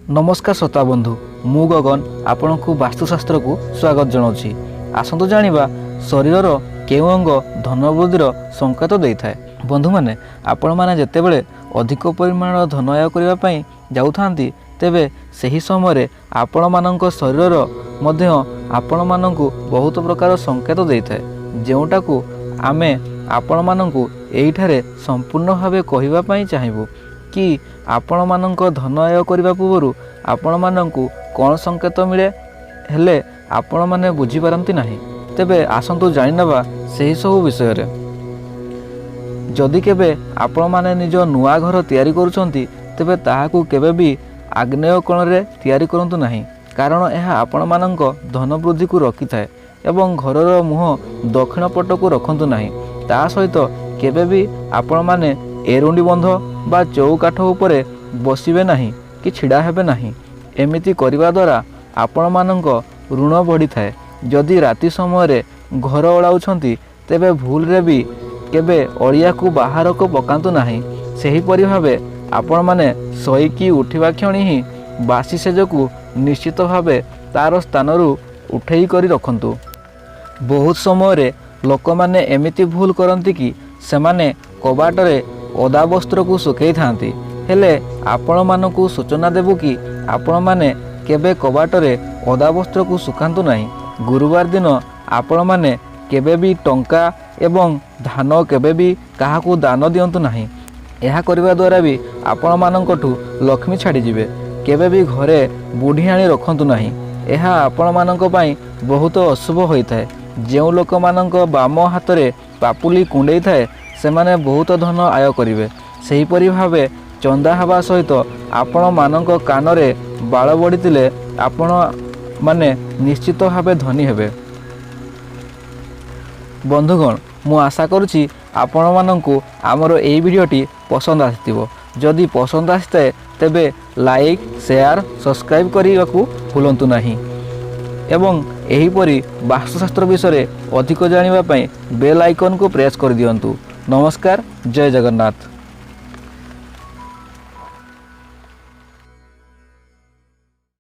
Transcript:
ନମସ୍କାର ଶ୍ରୋତା ବନ୍ଧୁ, ମୁଁ ଗଗନ ଆପଣଙ୍କୁ ବାସ୍ତୁଶାସ୍ତ୍ରକୁ ସ୍ୱାଗତ ଜଣାଉଛି। ଆସନ୍ତୁ ଜାଣିବା ଶରୀରର କେଉଁ ଅଙ୍ଗ ଧନ ବୃଦ୍ଧିର ସଂକେତ ଦେଇଥାଏ। ବନ୍ଧୁମାନେ, ଆପଣମାନେ ଯେତେବେଳେ ଅଧିକ ପରିମାଣର ଧନ ଆୟ କରିବା ପାଇଁ ଯାଉଥାନ୍ତି, ତେବେ ସେହି ସମୟରେ ଆପଣମାନଙ୍କ ଶରୀରର ମଧ୍ୟ ଆପଣମାନଙ୍କୁ ବହୁତ ପ୍ରକାର ସଂକେତ ଦେଇଥାଏ, ଯେଉଁଟାକୁ ଆମେ ଆପଣମାନଙ୍କୁ ଏଇଠାରେ ସମ୍ପୂର୍ଣ୍ଣ ଭାବେ କହିବା ପାଇଁ ଚାହିଁବୁ କି ଆପଣମାନଙ୍କ ଧନ ଆୟ କରିବା ପୂର୍ବରୁ ଆପଣମାନଙ୍କୁ କ'ଣ ସଂକେତ ମିଳେ, ହେଲେ ଆପଣମାନେ ବୁଝିପାରନ୍ତି ନାହିଁ। ତେବେ ଆସନ୍ତୁ ଜାଣିନେବା ସେହି ସବୁ ବିଷୟରେ। ଯଦି କେବେ ଆପଣମାନେ ନିଜ ନୂଆ ଘର ତିଆରି କରୁଛନ୍ତି, ତେବେ ତାହାକୁ କେବେ ବି ଆଗ୍ନେୟ କୋଣରେ ତିଆରି କରନ୍ତୁ ନାହିଁ, କାରଣ ଏହା ଆପଣମାନଙ୍କ ଧନ ବୃଦ୍ଧିକୁ ରୋକିଥାଏ ଏବଂ ଘରର ମୁହଁ ଦକ୍ଷିଣ ପଟକୁ ରଖନ୍ତୁ ନାହିଁ। ତା ସହିତ କେବେ ବି ଆପଣମାନେ ଏରୁଣ୍ଡି ବନ୍ଧ ବା ଚଉକାଠ ଉପରେ ବସିବେ ନାହିଁ କି ଛିଡ଼ା ହେବେ ନାହିଁ। ଏମିତି କରିବା ଦ୍ୱାରା ଆପଣମାନଙ୍କ ଋଣ ବଢ଼ିଥାଏ। ଯଦି ରାତି ସମୟରେ ଘର ଓଳାଉଛନ୍ତି, ତେବେ ଭୁଲରେ ବି କେବେ ଅଳିଆକୁ ବାହାରକୁ ପକାନ୍ତୁ ନାହିଁ। ସେହିପରି ଭାବେ ଆପଣମାନେ ଶୋଇକି ଉଠିବା କ୍ଷଣି ହିଁ ବାସି ଶେଯକୁ ନିଶ୍ଚିତ ଭାବେ ତା'ର ସ୍ଥାନରୁ ଉଠେଇ କରି ରଖନ୍ତୁ। ବହୁତ ସମୟରେ ଲୋକମାନେ ଏମିତି ଭୁଲ କରନ୍ତି କି ସେମାନେ କବାଟରେ ଓଦା ବସ୍ତ୍ରକୁ ଶୁଖେଇଥାନ୍ତି। ହେଲେ ଆପଣମାନଙ୍କୁ ସୂଚନା ଦେବୁ କି ଆପଣମାନେ କେବେ କବାଟରେ ଓଦା ବସ୍ତ୍ରକୁ ଶୁଖାନ୍ତୁ ନାହିଁ। ଗୁରୁବାର ଦିନ ଆପଣମାନେ କେବେ ବି ଟଙ୍କା ଏବଂ ଧାନ କେବେ ବି କାହାକୁ ଦାନ ଦିଅନ୍ତୁ ନାହିଁ। ଏହା କରିବା ଦ୍ୱାରା ବି ଆପଣମାନଙ୍କଠୁ ଲକ୍ଷ୍ମୀ ଛାଡ଼ିଯିବେ। କେବେ ବି ଘରେ ବୁଢ଼ିଆଣୀ ରଖନ୍ତୁ ନାହିଁ। ଏହା ଆପଣମାନଙ୍କ ପାଇଁ ବହୁତ ଅଶୁଭ ହୋଇଥାଏ। ଯେଉଁ ଲୋକମାନଙ୍କ ବାମ ହାତରେ ପାପୁଲି କୁଣ୍ଡେଇଥାଏ, ସେମାନେ ବହୁତ ଧନ ଆୟ କରିବେ। ସେହିପରି ଭାବେ ଚନ୍ଦା ହେବା ସହିତ ଆପଣମାନଙ୍କ କାନରେ ବାଳ ବଢ଼ିଥିଲେ ଆପଣମାନେ ନିଶ୍ଚିତ ଭାବେ ଧନୀ ହେବେ। ବନ୍ଧୁଗଣ, ମୁଁ ଆଶା କରୁଛି ଆପଣମାନଙ୍କୁ ଆମର ଏଇ ଭିଡ଼ିଓଟି ପସନ୍ଦ ଆସିଥିବ। ଯଦି ପସନ୍ଦ ଆସିଥାଏ, ତେବେ ଲାଇକ୍, ସେୟାର, ସବସ୍କ୍ରାଇବ୍ କରିବାକୁ ଭୁଲନ୍ତୁ ନାହିଁ ଏବଂ ଏହିପରି ବାସ୍ତୁଶାସ୍ତ୍ର ବିଷୟରେ ଅଧିକ ଜାଣିବା ପାଇଁ ବେଲ୍ ଆଇକନ୍କୁ ପ୍ରେସ୍ କରିଦିଅନ୍ତୁ। ନମସ୍କାର, ଜୟ ଜଗନ୍ନାଥ।